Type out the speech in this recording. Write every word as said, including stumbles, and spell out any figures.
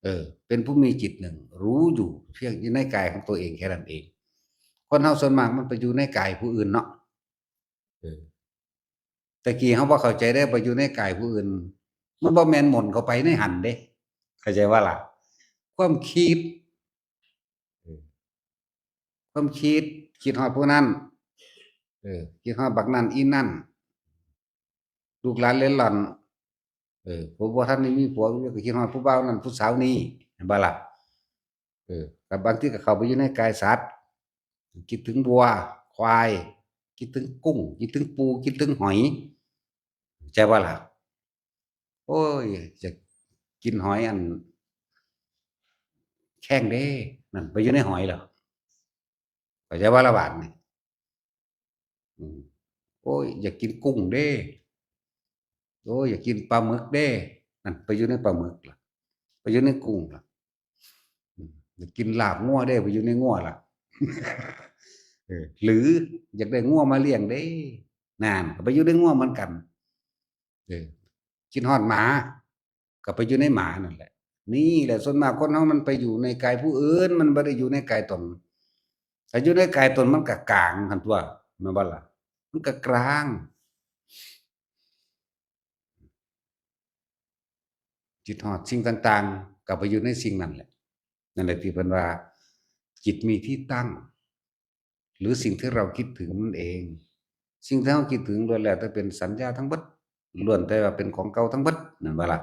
เออ เป็นผู้มีจิตหนึ่ง รู้อยู่เพียงในกายของตัวเองแค่นั้นเอง คนเฮาส่วนมากมันไปอยู่ในกายผู้อื่นเนาะ เออ แต่กี้เฮาบ่เข้าใจได้ ไปอยู่ในกายผู้อื่น มันบ่แม่นหม่นเข้าไปในหั่นเด้ เข้าใจว่าล่ะ ความคิด เออ ความคิด คิดฮอดผู้นั้น เออ คิดฮอดบักนั่นอีนั่น ลูกหลานเล่ร่อน เออ ผัวบ่ทันได้มีผัว ก็คิดฮอดผู้บ่าวนั่นผู้สาวนี่ เห็นบ่ล่ะ เออ กับบางทีก็เข้าไปอยู่ในกายสัตว์ คิดถึงวัว ควาย คิดถึงกุ้ง คิดถึงปู คิดถึงหอย ใช่บ่ล่ะ โอ้ย อยากกินหอยอันแข้งเด้ นั่นไปอยู่ในหอยเหรอ เข้าใจว่าละบาดนี่ อืม โอ้ย อยากกินกุ้งเด้ โอ้ย อยากกินปลาหมึกเด้ นั่นไปอยู่ในปลาหมึกล่ะ ไปอยู่ในกุ้งล่ะ อืม อยากกินลาบงัวเด้ ไปอยู่ในงัวล่ะ เออ หรืออยากได้งัวมาเลี้ยงเด้ นั่นก็ไปอยู่ในงัวเหมือนกัน เออ คิดฮอดหมา ก็ไปอยู่ในหมานั่นแหละ นี่แหละ ส่วนมากคนเฮามันไปอยู่ในกายผู้อื่น มันบ่ได้อยู่ในกายตน ถ้าอยู่ในกายตนมันก็กลางหั่นตัว แม่นบ่ล่ะ มันก็กลาง คิดฮอดสิ่งต่างๆ ก็ไปอยู่ในสิ่งนั้นแหละ นั่นแหละที่เพิ่นว่า จิตมีที่ตั้ง หรือสิ่งที่เราคิดถึงนั่นเอง สิ่งที่เราคิดถึงล้วนแล้วแต่เป็นสัญญาทั้งเบิด ล้วนแต่ว่าเป็นของเก่าทั้งเบิด นั่นบ่ล่ะ